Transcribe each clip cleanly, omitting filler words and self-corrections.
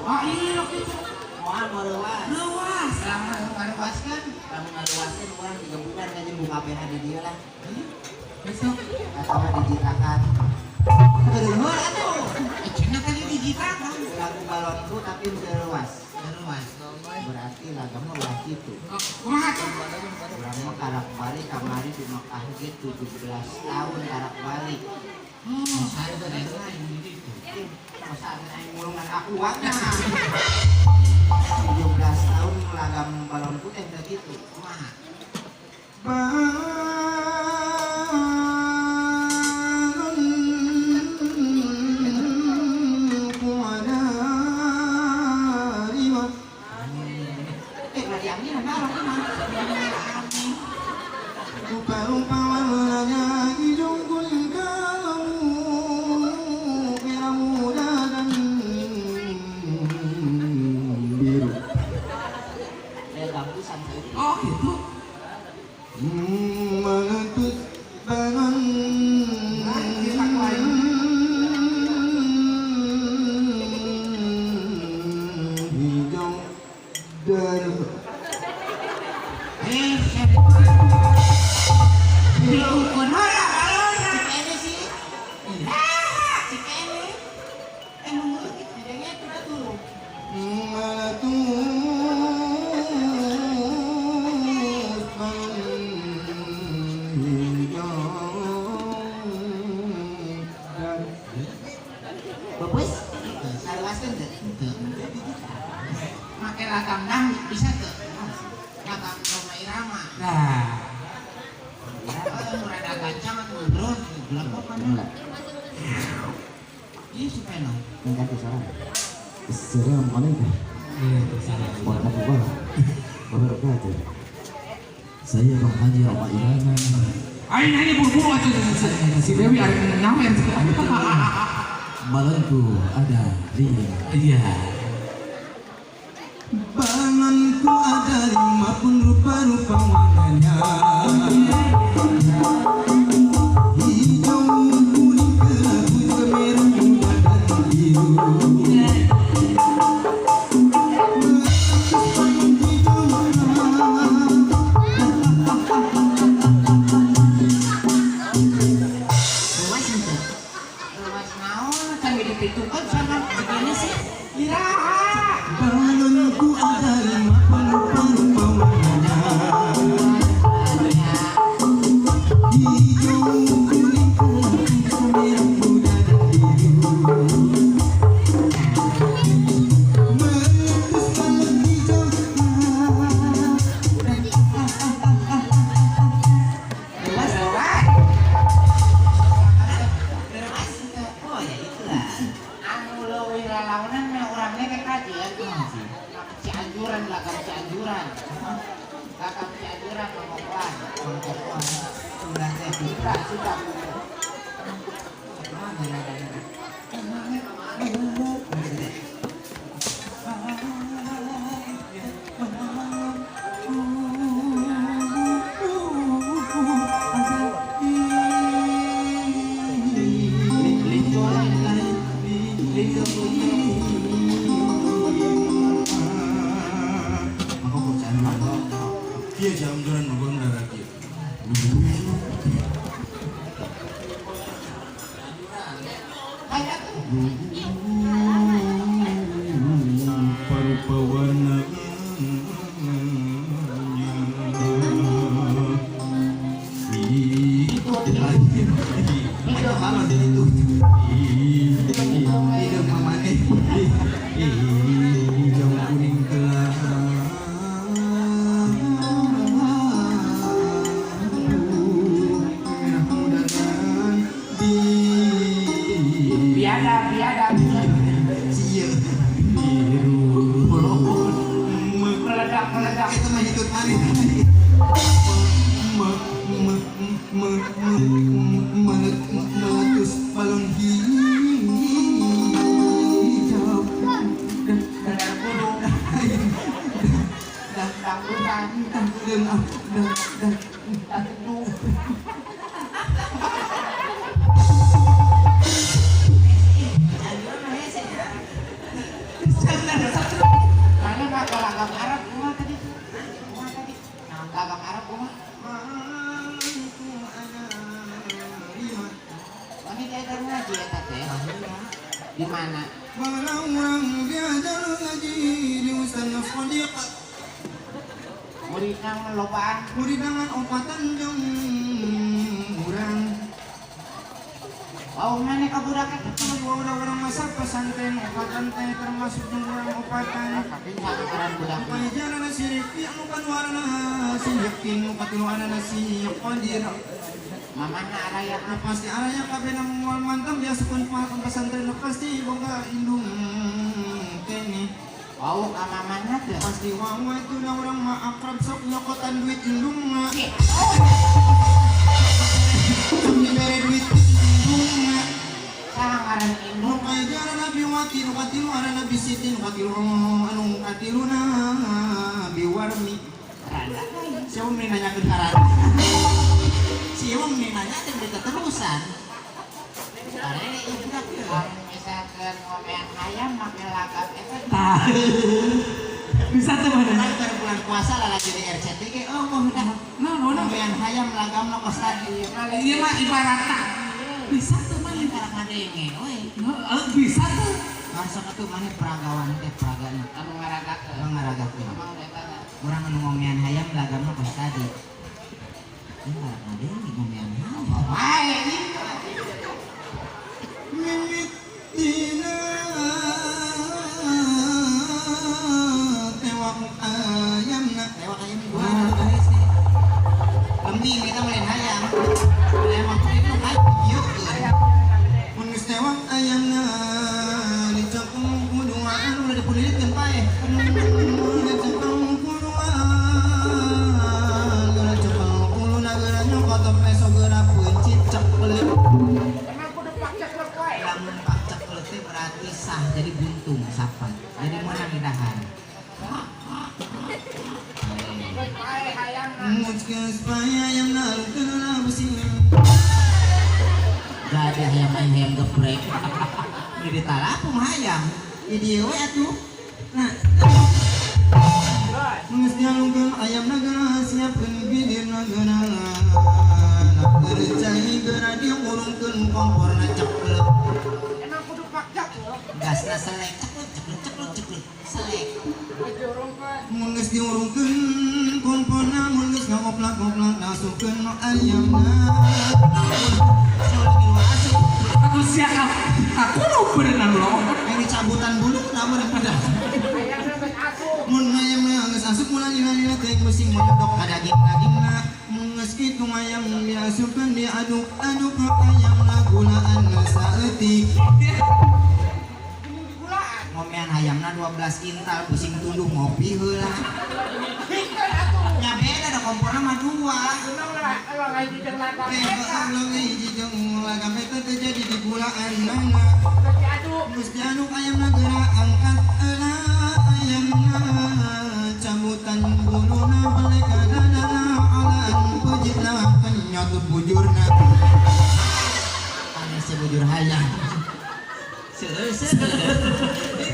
Oh iya gitu. Moal mau leuwas. Leuwas. Lamun ngaluaskeun, lamun ngaluaskeun urang digebukan ka buka BH di dieu lah. Besok. Atau dijitakan. Bener atuh. Cenah tadi dijitakan. Lagu balonku tapi teu leuwas. Leuwas. Berarti lagam mah ulah kitu. Kumaha tuh? Urang mah karak balik kamari di Mekah ge 17 tahun karak balik. Oh, saya udah lain di situ. Masa aing ngulungan aku mah. 17 tahun lagam balonku teh teu kitu. Kumaha? Balonku ada lima. Eh, ulah diambil balon mah. Rupa-rupa warnanya hijau, kuning, kelabu, merah muda dan biru. Aya gambusan saeutik. Oh gitu. Meletus balon hijau dan Eh, diukur heula balonna. Cik ini sih. Cik ini. Eh, mun leutik didenge tuh atuh. Meletus balon hijau dan Bagus. Ngaluaskeun teu? Teu. Make lagam dangdut bisa teu? Lagam Rhoma Irama. Nah. Oh, rada gancang atuh bro. Belakang mana? Iya supaya no. Ganti suara. Assalamualaikum warahmatullahi wabarakatuh. Saya Bang Haji Rhoma Irama. Ayo nyanyi buru-buru atuh si Dewi arek ngamen. Balonku ada lima. Iya. Balonku ada lima pun rupa-rupa warnanya. Hijau, kuning, kelabu, juga merah muda dan biru. Meletus balon hijau. Luas henteu? Luas naon can dipitukeun sama jigana sih. Iraha. Balonku ada lima pun rupa-rupa warnanya. Hijau, kuning, kelabu, juga merah muda dan biru. Meletus balon hijau. Luas luas. Luas henteu? Oh ya itulah. Anu leuwih lalaunan mah urang ge kajeun. Cianjuran lagam Cianjuran. Lagam Cianjuran mangkokoan. Mangkokoan. Sudah teh. Sudah, sudah. Mana nadanya? Iya jam-jaman mangkon darah kieu. Kayak tuh. Rupa-rupa warnanya. Kalau itu hidup mamane hijau, kuning, kelabu, merah muda dan biru. Biadab, biadab. Biru. Meledak, meledak. Itu mah ikut mari. Meletus balon hijau. Dadar gulung. Dangdutan. Dan dan Dangdut. Cianjuran mah hese nya. Mana mah kalau lagam Arab kumaha tadi? Kumaha tadi? Lagam Arab kumaha? Mantu ana lima. Mana diajar ngaji eta teh? Di mana? Walau urang diajar ngaji di Ustaz Shodiq. Muridna lobaan. Murid dengan opatan jeung urang. Wow, mana ka budak eta? Kalau urang masa pesantren opatan teh termasuk jeung urang opatan. Saha ngaran budak? Pajarana si Rifki anu kaduana si Yakin, nu katiluanana si Qadir. Mamana araya? Nu pasti araya kabeh moal mantap diasupkeun ka pesantren, nu pasti boga indung kene. Wow, ka mamana teh? Pasti wawa itu na urang mah akrab, sok nyokotan duit indungna. Sok dibere duit indungna. Saha ngaran Nu indung? kajarana Bi Wati, nu katiluanana Bi Siti, nu katilu anu katiluna Bi Warmi. Rada. Siapa mau nanyakeun ka Rada? Siapa mau nanya teh berita terusan. Are ieu budak teh. Lamun misalkan ngomean hayam make lagam eta? Tah. Bisa tuh mana? Urang keur bulan puasa lah lagi di RCTI ge, oh mau udah. No, no, no. Ngomean hayam lagamna kos tadi. Iya mah ibaratna. Bisa tuh mana? Karek ngadenge we. Heeh, bisa tuh. Langsung atuh maneh peragawan teh peragana. Anu ngaragakeun. Urang ngaragakeun. Emang eta na? Urang anu ngomean hayam lagamna kos tadi. Ini karek ngadenge ngomean hayam. Wae ieu. Mimitina tewak ayamna. Tewak ayam gua atuh sih. Lembing kita lain hayam. Hayam mah itu hayam. Mun geus tewak ayamna dicekung kuduaan. Udah dipulilitkeun paeh. Dicekung kuduaan, geura cekel kuluna, geura nyokot peso, geura peuncit cekleut. Emang kudu pakceklek wae. Lamun pakceklek teh berarti sah, jadi buntung sapat. Jadi meunang didahar. Wae hayamna. Mun geus paeh ayamna alungkeun besi. Gak ada hayam aing hayam geprek. Beli ditalapung hayam. Ieu dieu we atuh. Nah, Geus dialungkeun ayamna geura siapkeun gidirna, geura keur cai geura diurungkeun komporna ceklek. Emang kudu pakceklek. Gasna selek ceklek ceklek ceklek ceklek selek. Mun geus diurungkeun komporna, mun geus ngagoplak-goplak, asupkeun ayamna. Saya lagi nu asup. Aku siap. Aku lu berenang loh. Yang dicabutan bulu namun pada. Hayamna geus asup. Mun ayamna geus asup ulah lila-lila teh musing moyodok ka daging-dagingna. Mun geus kitu ayam diasupkeun, diaduk-aduk ayamna, gulaan saeutik. Gulaan. Ngomean hayamna 12 kintal pusing tunduh ngopi heula. Hikeun atuh. Nya beda da komporna mah dua. Emang lah kalau lagi jeung lagam Eh, eta. ulah hiji jeung lagam eta teh jadi digulaan nana. Geus diaduk. Geus diaduk ayamna geura angkat heula ayamna, cabutan buluna, balik dadana, alaan peuncitna, kenyot bujurna. Ane sebujur hayam. Seueur seueur.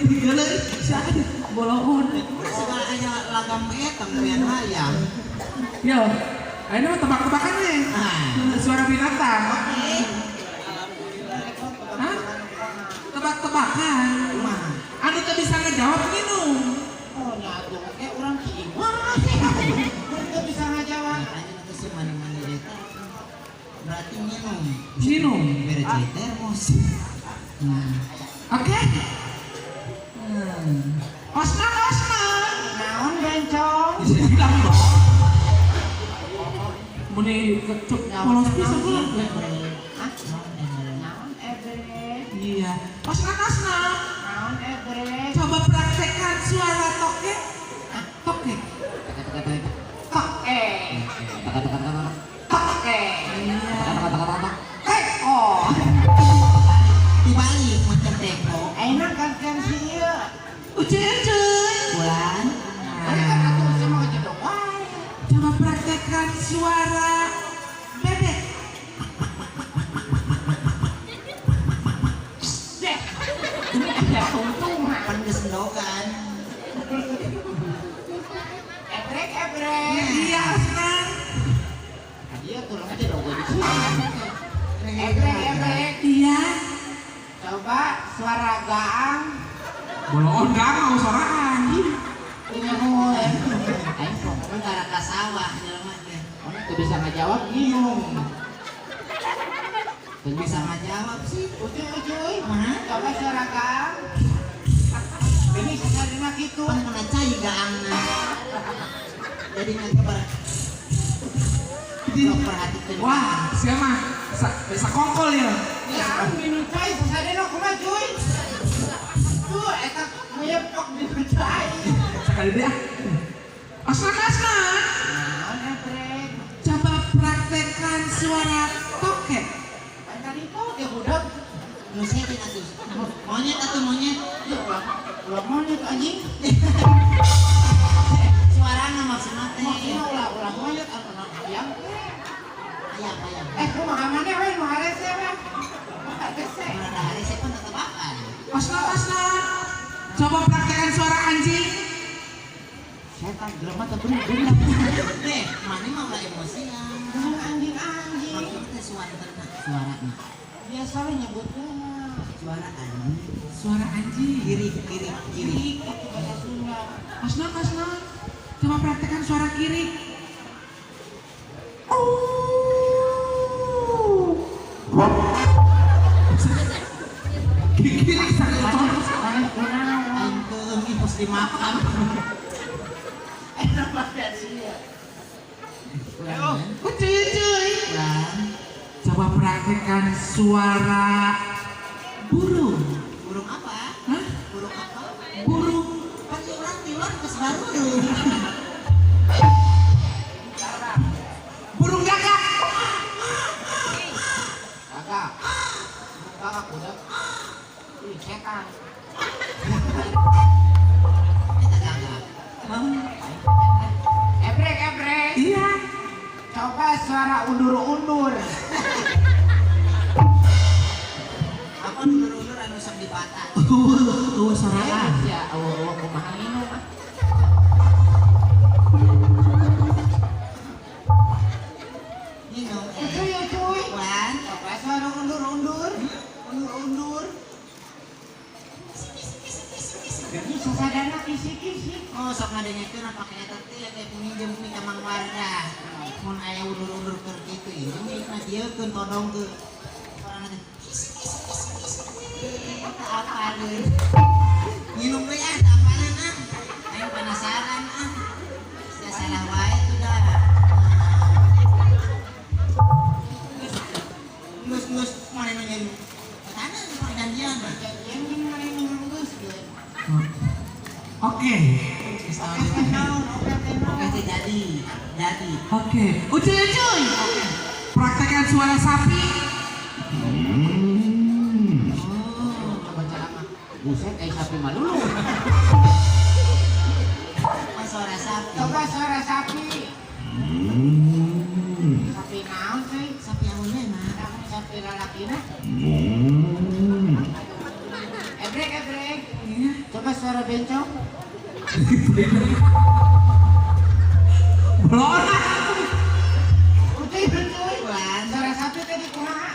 Gila, siapa boloon. Segala aya lagam eta ngomean hayam. Yo, ini mah tebak-tebakan nih. Ah. Suara binatang. Oke. Hah? Tebak-tebakan. Kumaha? Anu teu bisa ngejawab minum. Oh nya atuh eh urang ki imah. Mun teu bisa ngajawab. Makanya nanti si mani-mani eta berarti minum. Minum. Bere cai termos. Oke. Osman, Osman. Naon bencong? Bilang dong. Meni kecuk polos pisan pula. Hah? Naon ebre? Iya. Osman, Osman. Naon ebre? Coba praktekkan suara tokek. Tokek. Toke. Toke. Iya. Teko. Dibalik macam teko. Enak kan kan sih ieu. Ucuy, ucuy. Bulan. Ini kan atuh sih mah ngejodok wae. Coba praktekkan suara bebek. Deh. Ini ada tungtungan. Pan geus endog. Ebrek ebrek. Iya, Osman. Iya tolong aja dong gue di sini. Ebrek ebrek. Iya. Coba suara gaang. Bolon gaang soraan. Ini. Aing pokoknya gara ka sawah jelema teh. Orang tuh bisa ngejawab bingung. Teu bisa ngajawab sih. Ucuy ucuy. Hah? Coba suara gaang. Ini sekarang gitu. Pan kena cai gaangna. Jadi ngagebar. Sok perhatikeun. Wah, siapa? Sa kongkol ya. Ya, minum cai sasadena kumaha cuy? Tuh eta ngeyepok minum cai. Sekali deh ah. Osman, Osman. Naon ebrek? Coba praktekkan suara toket. Kan tadi tuh dia budak. Nu sejen atuh. Monyet atuh monyet. Ya ulah ulah monyet anjing. Suarana maksudna teh. Maksudnya ulah ulah monyet anu ayam. Ayam ayam. Eh kumaha maneh we nu harese we. Harese. Mun ada harese pun tetep apa? Osman, Osman. Coba praktekkan suara anjing. Setan jelema teh bener. Teh, mana mah ulah emosian. Anjing anjing. Maksudna teh suarana, suarana. Biasa we nyebutna mah. Suara anjing. Suara anjing. Kiri kiri kiri. Itu bahasa Sunda. Osman, Osman. Coba praktekkan suara kiri. Kiri sakit. Maneh kunaon? Aing teu ih di makam. Eta mah sia. Ucuy, ucuy. Ulang. Coba praktekkan suara burung. Burung apa? Hah? Burung apa? Burung. Kan urang tilon geus barurung. Burung gagak. Gagak. Gagak budak. Ih, setan. Eta gagak. Ebrek, ebrek. Iya. Coba suara undur-undur. Apa undur-undur anu sok dipatah? Suaraan. Ya, eueuh kumaha minum ah. Minum. Ucuy, ucuy. Wan. Coba suara undur-undur. Undur-undur. Ini sasadana kisi-kisi. Oh, sok ngadengekeun pake eta teh kayak minjem mi ka Mang Warga. Mun aya undur-undur keur kitu ieu mah dieukeun todong ke urang teh. Kisi kisi kisi kisi. Eta apaleun? Minum deui ah, teu apaleun ah. Aing penasaran ah. Sia salah wae tuh dah. Geus geus mana nanyain tanah perjanjian. Perjanjian jeung mana nu geus geus. Oke. Oke, teh naon? Oke, teh naon? Oke teh jadi, jadi. Oke. Ucuy, ucuy. Praktekkan suara sapi. Oh, Coba ceramah. Buset, eh sapi mah dulu. oh suara sapi. Coba suara sapi. Sapi naon sih? Sapi awewe mah. Naon sapi lalakina? Ebrek, ebrek. Iya. Coba suara bencong. Belum. Ucuy, ucuy. Wan. Suara sapi tadi kumaha?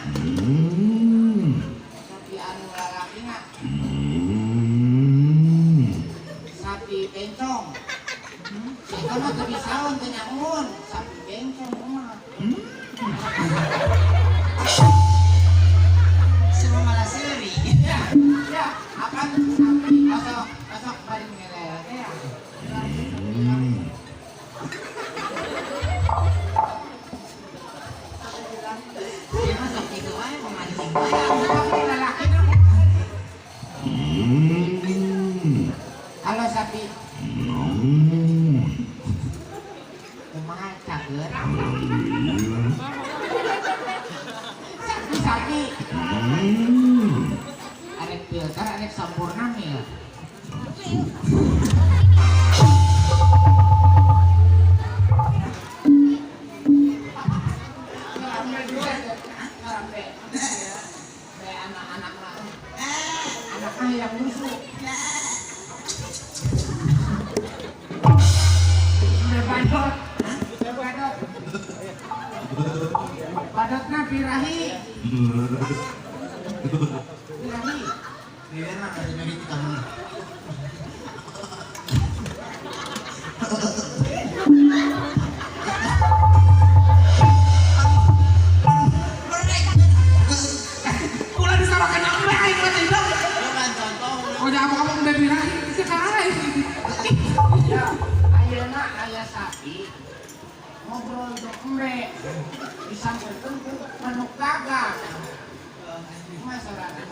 Sapi anu lalakina. Sapi bencong. Eta mah teu bisaeun teu nyamun. Sapi bencong kumaha? Semua malah seuri. Ya, ya, apa sapi osok osok paling ngelel teh ya. Dia mah sok kitu wae pemancing wae. Sapi lalakina Halo sapi. Kumaha cager? Sapi sapi. Arek filter arek sampurna mil. Sampai anak-anak mah. Anak mah yang musuh. Embe badot. Embe badot. Badotna birahi. Birahi. Biar mah kada nyuri ti kamu. Ulah disorokan embe aing mah teh dong. Bukan contoh. Oh, jangan kamu embe birahi itu ka aing. Ya, ayeuna aya sapi ngobrol jeung embe disampeurkeun ku manuk gagak. Kumaha sorana?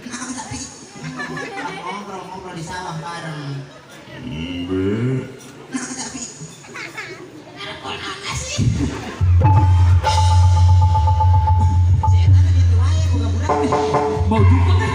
Nah, tapi ngobrol-ngobrol di sawah bareng. Nah, tapi si eta teh kitu wae boga budak. Bau juga.